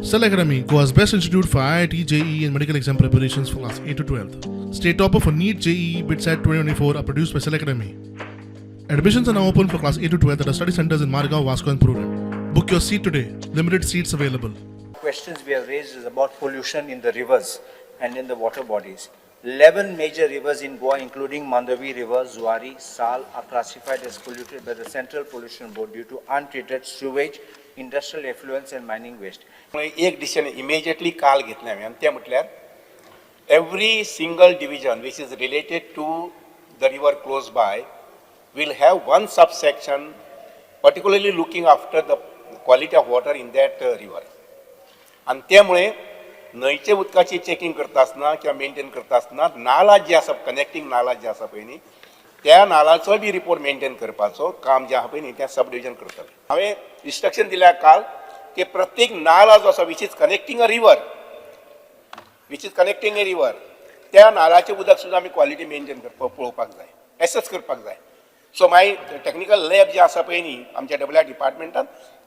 Cell Academy, Goa's best institute for IIT, JEE, and medical exam preparations for class 8 to 12. State topper for NEET, JEE, BITSAT 2024 are produced by Cell Academy. Admissions are now open for class 8 to 12 at our study centers in Margao, Vasco, and Prudent. Book your seat today. Limited seats available. Questions we have raised is about pollution in the rivers and in the water bodies. 11 major rivers in Goa, including Mandavi River, Zuari, Sal, are classified as polluted by the Central Pollution Board due to untreated sewage, industrial effluents and mining waste. त्यामुळे एक decision immediately काल घेतलें हांवें आनी तें म्हटल्यार every single division which is related to the river close by will have one subsection particularly looking after the quality of water in that river. आनी त्यामुळे न्हंयचे उदकाची चॅकिंग करता आसतना किंवा मेंटेन करता आसतना नाला जी आसा, कनेक्टींग नाला जी आसा पळय न्ही, त्या नालाचोय बी रिपोर्ट मेंटेन करपाचो काम जें आहा पळय न्ही, तें सब डिविजन करतलें. हांवें इन्स्ट्रक्शन दिल्या काल की प्रत्येक नाला जो आसा which is connecting a river, which is connecting a river, त्या नालाचें उदक सुद्दां आमी क्वॉलिटी मेंटेन करपाक पळोवपाक जाय, एसएस करपाक जाय. सो मागीर टॅक्निकल लॅब जे आसा पळय न्ही आमच्या डब्ल्यू आर डिपार्टमेंटान,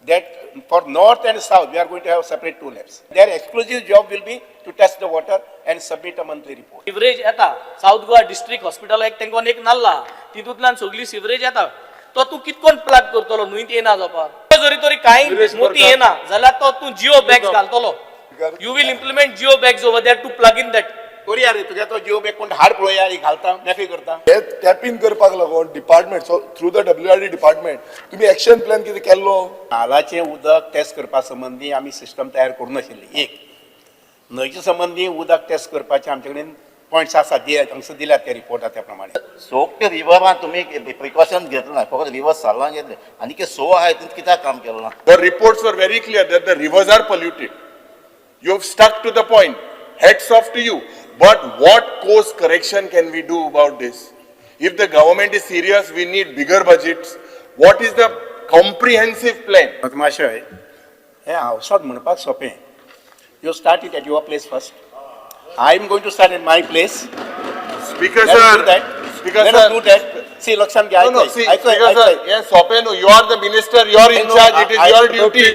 that for north and south we are going to have separate two labs. Their exclusive job will be to test the water and submit a monthly report. Sewerage येता south Goa district हॉस्पिटला, एक तेंकोन एक नाल्ला, तितूंतल्यान सगळी sewerage येता. तो तूं कितकोन प्लग करतलो न्हंयत येना जावपाक? जरी तरी कांय मोती येना जाल्यार तो तूं जिओ बॅग्स घालतलो? You will implement geo bags over there to plug in that? करुया रे, तुगे तो जिओ बॅग कोण हाड पळोवया, ही घालता, मेकळी करता. हे टॅपीन करपाक लागून department, so through the WRD department तुमी एक्शन प्लॅन कितें केल्लो? नालाचें उदक टेस्ट करपा संबंदी आमी सिस्टम तयार करूं नाशिल्ली. एक न्हंयचे संबंदी उदक टेस्ट करपाचे आमचे कडेन पॉयंट्स आसा, हांगसर दिल्यात ते रिपोर्टा त्या प्रमाणे. सोगटे रिवरान तुमी प्रिकॉशन घेतलं ना, फकत रिवर सालान घेतले आनी की सो आहाय तितून कित्याक काम केलें ना? The reports were very clear that the rivers are polluted. You have stuck to the point. Hats off to you. But what course correction can we do about this? If the government is serious, we need bigger budgets. What is the comprehensive plan? मातशें हें हावसात म्हणपाक सोंपें. You start it at your place first. I am going to start at my place. Speaker Let us sir, do that. Speaker Let us sir. do that. See, लक्षात घ्या. No, see, आयकय, Speaker sir, आयकय. yes, सोंपें न्हू. You are the minister, you are in No, charge, it is your duty.